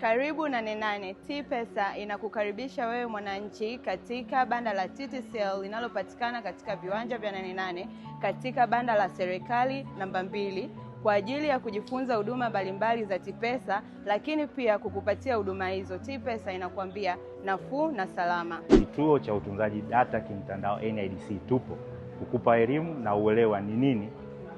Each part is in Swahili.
Karibu Nane Nane. T-Pesa inakukaribisha wewe mwananchi katika banda la TTCL linalopatikana katika viwanja vya Nane Nane katika banda la serikali namba 2 kwa ajili ya kujifunza huduma mbalimbali za T-Pesa, lakini pia kukupatia huduma hizo. T-Pesa inakuambia nafuu na salama. Kituo cha utunzaji data kimtandao NIDC tupo kukupa elimu na uelewa ni nini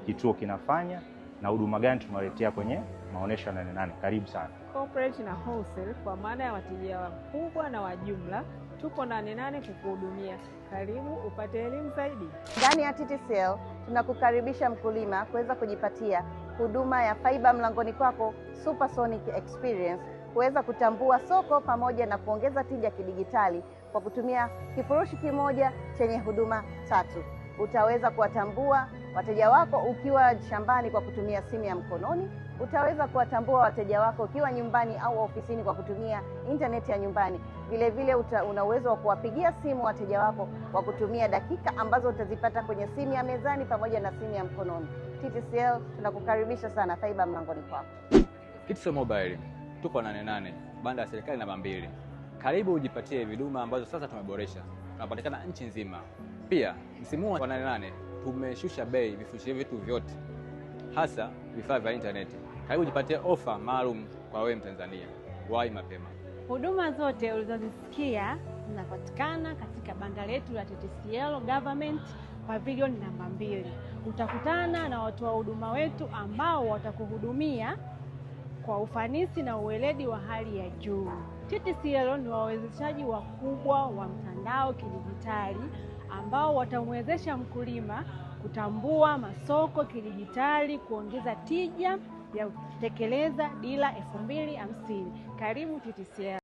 kituo kinafanya na huduma gani tunawaletea kwenye maonesho ya Nane Nane. Karibu sana. Corporate na wholesale kwa maana ya wateja wakubwa na wa jumla, tupo Nane Nane kukuhudumia. Karibu upate elimu zaidi. Ndani ya TTCL tunakukaribisha mkulima kuweza kujipatia huduma ya fiber mlangoni kwako, Supersonic Experience, kuweza kutambua soko pamoja na kuongeza tija kidigitali kwa kutumia kifurushi kimoja chenye huduma tatu. Utaweza kuwatambua wateja wako ukiwa shambani kwa kutumia simu ya mkononi. Utaweza kuwatambua wateja wako ukiwa nyumbani au ofisini kwa kutumia intaneti ya nyumbani. Vile vile una uwezo wa kuwapigia simu wateja wako kwa kutumia dakika ambazo utazipata kwenye simu ya mezani pamoja na simu ya mkononi. TTCL tunakukaribisha sana, fiber mlangoni kwako. TTCL Mobile tupo Nane Nane, banda la serikali namba 2. Karibu ujipatie huduma ambazo sasa tumeboresha. Tunapatikana nchi nzima. Pia msimu wa Nane Nane tumeshusha bei vifurushi vyetu vyote, hasa vifaa vya intaneti. Karibu ujipatie ofa maalum kwa wewe Mtanzania. Wahi mapema. Huduma zote ulizozisikia zinapatikana katika banda letu la TTCL Government Pavilion namba 2. Utakutana na watoa huduma wetu ambao watakuhudumia kwa ufanisi na uweledi wa hali ya juu. TTCL ni wawezeshaji wakubwa wa mtandao kidijitali ambao watamwezesha mkulima kutambua masoko kidijitali, kuongeza tija ya kutekeleza Dira 2050. Karibu TTCL.